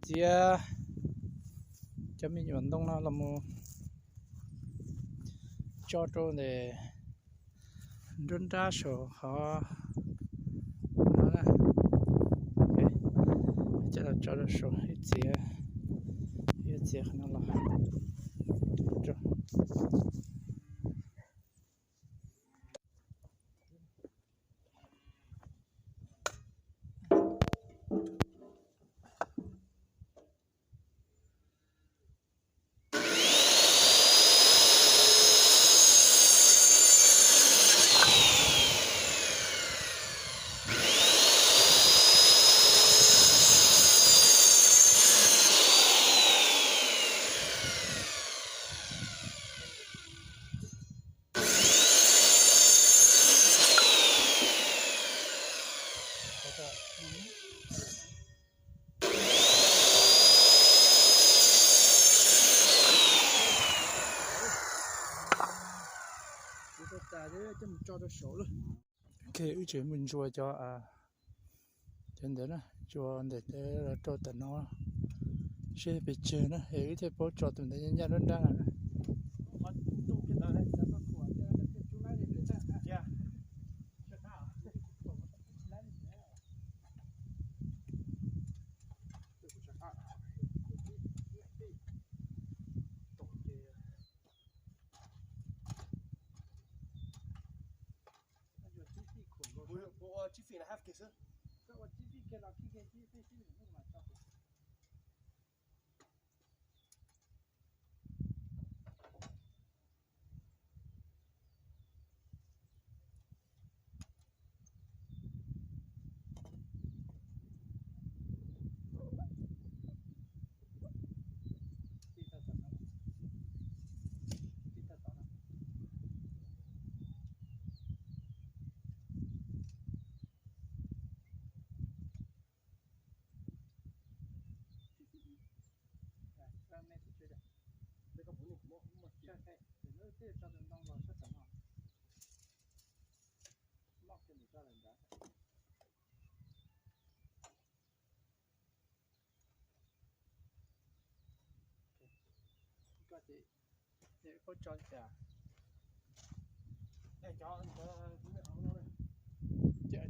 Txiav cov me nyuam ntoo no los mus tso rau ntawm nruab nrab saum qhov no na. Coj los tso rau saum ib txiav, ib txiav qhov no los rau. Wb tseem mus ntsuas cov, cov ntawd na, ntsuas ntawm rau tom no seb pes tsawg na, es wb thiaj paub tso tus ntawd ncaj nruab nrab no na.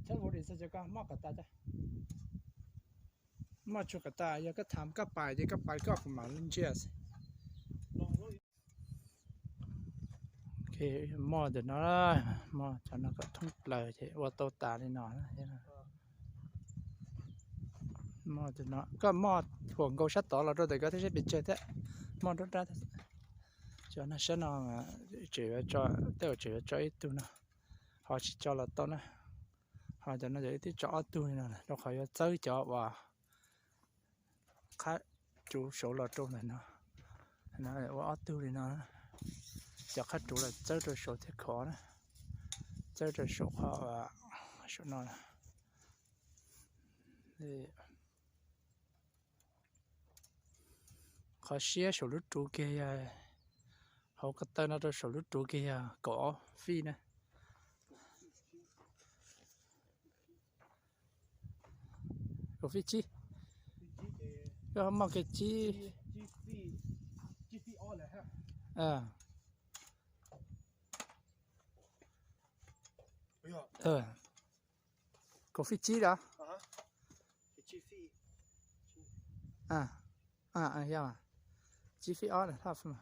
Cov ua li xwb ces koj moj kom tas, moj tsuag kom tas, yog koj tham koj pais ces koj pais koj kuv mam li ntsia xwb. Moj ntawm no, moj cov no kom thoob plaws ces ua tau tas li no. Moj ntawm no, koj moj huam nkaus sab tod los rau ntawm koj thiab seb pes tsawg thiab. Moj nruab nrab thiab. Cov no sab no tseem, tej zaum tseem yuav tso ib tug no, ho tsis tso los tau na. Ho cov no ces wb twb tso ob tug li no rau qhov yuav txawb cov uas qhab ruv saud los rau ntawm no. Ua ob tug li no, cov qhab ruv los txawb rau saud thiab khov na, txawb rau saum qhov, saum no. Qhov siab saum lub ruv kiag yog, hauv ko taw no rau saum lub ruv kiag yog kaum ob fij na. Kaum fij tsib. Koj moj kiag tsib. Kaum fij tsib los? Yog, tsib fij ob lawm.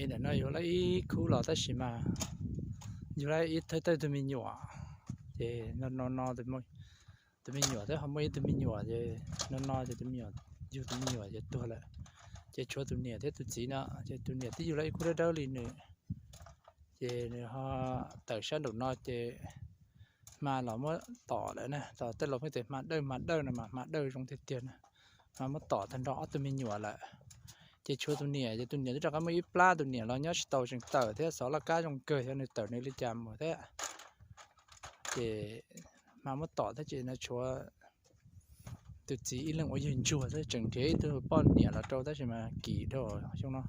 Ntawm no yug lawv ib khub los tab sis mas yug lawv ib thawj thawj tug me nyuam, ces no no no tus me nyuam thiab ho muaj ib tug me nyuam, ces no no ces tus me nyuam, yug tus me nyuam ces tuag lawm. Ces tshuav tus niam thiab tus txiv no, ces tus niam twb yug lawv ib khub dawb dawb li nws, ces nws ho tawm sab nraum no ces hma los muab tom lawm na, tom tej laus pheej tias hma dawj hma dawj no mas hma dawj zoo tiag tiag na, hma muab tom tag nrho ob tug me nyuam lawm. Ces tshuav tus niam, ces tus niam twb rov qab muaj ib plab, tus niam los nyob tsis tau, tseem tawm thiab xov laj kab zoo kawg, xyov nws tawm nws li cas mus thiab. Ces hma muab tom thiab ces no tshuav tus txiv ib leeg ua yawg ntsuag thiab tseem nrhiav ib tug poj niam los rau tab sis mas kim dhau xyoo no,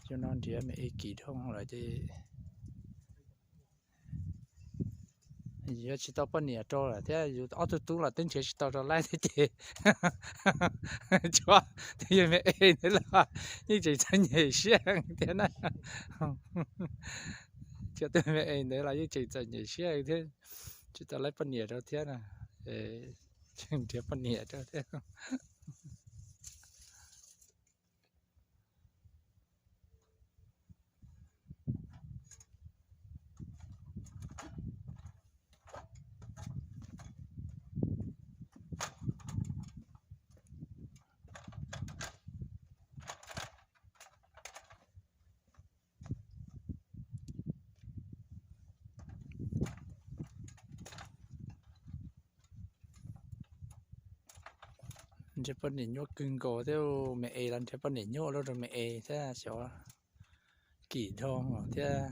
xyoo no nrhiav me es kim dhau lawm ces yog tsis tau poj niam rau lawm thiab yus ob tug tub los twb nrhiav tsis tau rau laib thiab ces tshuav tus yawg me es ntawd los yeej tseem txom nyem siab thiab na. Tshuav tus me es ntawd los yeej tseem txom nyem siab thiab, tsis tau laib poj niam rau thiab na, nrhiav poj niam rau thiab. Nrhiav poj niam nyuaj kawg nkaus thiab, me es los nrhiav poj niam nyuaj luaj rau me es thiab, xyov kim dhau thiab.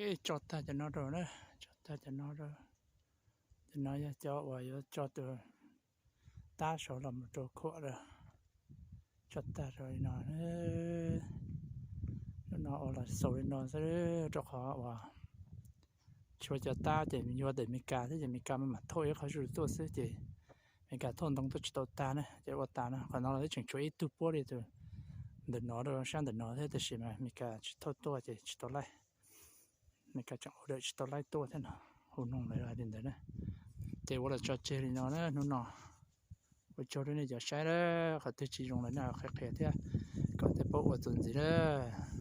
Tso tag cov no rau na, tso tag cov no rau. Cov no yog cov uas yuav tso tus tab saud los mus rau khuam lawm. Tso tag rau li no. Lub no ua los xaus li no xwb, rau qhov uas tshuav cov tab ces yuav ntawm Amelikas thiab ces Amelikas mam mam thauj ib qho zuj zus tuaj xwb ces Amelikas thauj ntoo tuaj tsis tau tag na ces ua tas na. Qhov no los twb tseem tshuav ib tug puab li tus ntawm no rau sab ntawm no thiab, tab sis mas Amelikas tsis thauj tuaj ces tsis tau laij. Amelikas tseem ua dawm tsis tau laij tuaj thiab no. Hu noog lawv hais li ntawd na. Ces ua los tso tseg li no na hnub no. Ua tsaug rau nej cov saib na, qhov twg tsis zoo lawm nej qhia qhia thiab, kom thiaj paub ua txuas ntxiv na.